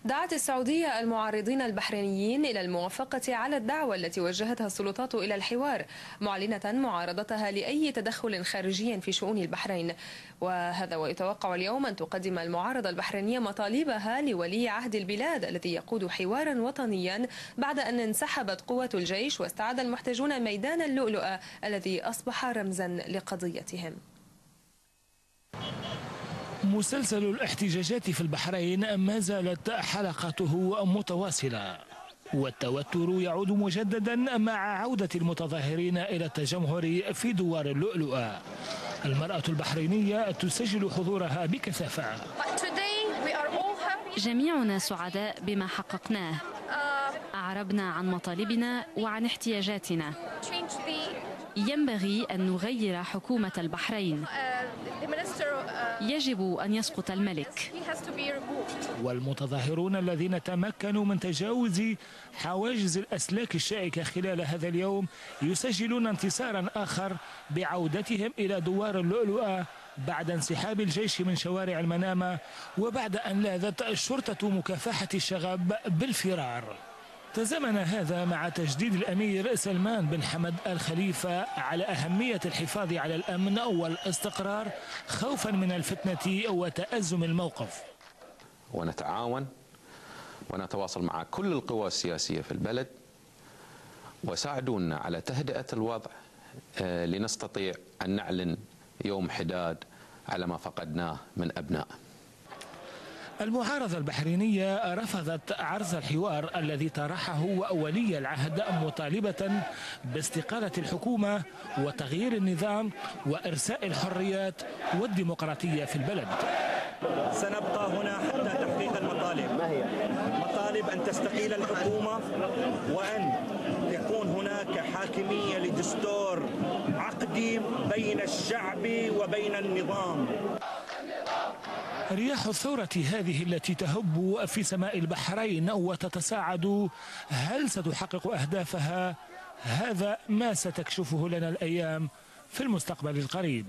دعت السعودية المعارضين البحرينيين إلى الموافقة على الدعوة التي وجهتها السلطات إلى الحوار، معلنة معارضتها لأي تدخل خارجي في شؤون البحرين. وهذا ويتوقع اليوم أن تقدم المعارضة البحرينية مطالبها لولي عهد البلاد الذي يقود حوارا وطنيا بعد أن انسحبت قوات الجيش واستعاد المحتجون ميدان اللؤلؤة الذي أصبح رمزا لقضيتهم. مسلسل الاحتجاجات في البحرين ما زالت حلقاته متواصلة، والتوتر يعود مجددا مع عودة المتظاهرين إلى التجمهر في دوار اللؤلؤة. المرأة البحرينية تسجل حضورها بكثافة. جميعنا سعداء بما حققناه، أعربنا عن مطالبنا وعن احتياجاتنا. ينبغي أن نغير حكومة البحرين، يجب أن يسقط الملك. والمتظاهرون الذين تمكنوا من تجاوز حواجز الأسلاك الشائكة خلال هذا اليوم يسجلون انتصارا آخر بعودتهم إلى دوار اللؤلؤة بعد انسحاب الجيش من شوارع المنامة، وبعد أن لاذت الشرطة مكافحة الشغب بالفرار. تزامن هذا مع تجديد الأمير سلمان بن حمد آل خليفة على أهمية الحفاظ على الأمن والاستقرار خوفا من الفتنة وتأزم الموقف. ونتعاون ونتواصل مع كل القوى السياسية في البلد وساعدونا على تهدئة الوضع لنستطيع أن نعلن يوم حداد على ما فقدناه من أبناء. المعارضة البحرينية رفضت عرض الحوار الذي طرحه ولي العهد مطالبة باستقالة الحكومة وتغيير النظام وإرساء الحريات والديمقراطية في البلد. سنبقى هنا حتى تحقيق المطالب. مطالب أن تستقيل الحكومة وأن يكون هناك حاكمية لدستور عقدي بين الشعب وبين النظام. رياح الثورة هذه التي تهب في سماء البحرين وتتصاعد، هل ستحقق أهدافها؟ هذا ما ستكشفه لنا الأيام في المستقبل القريب.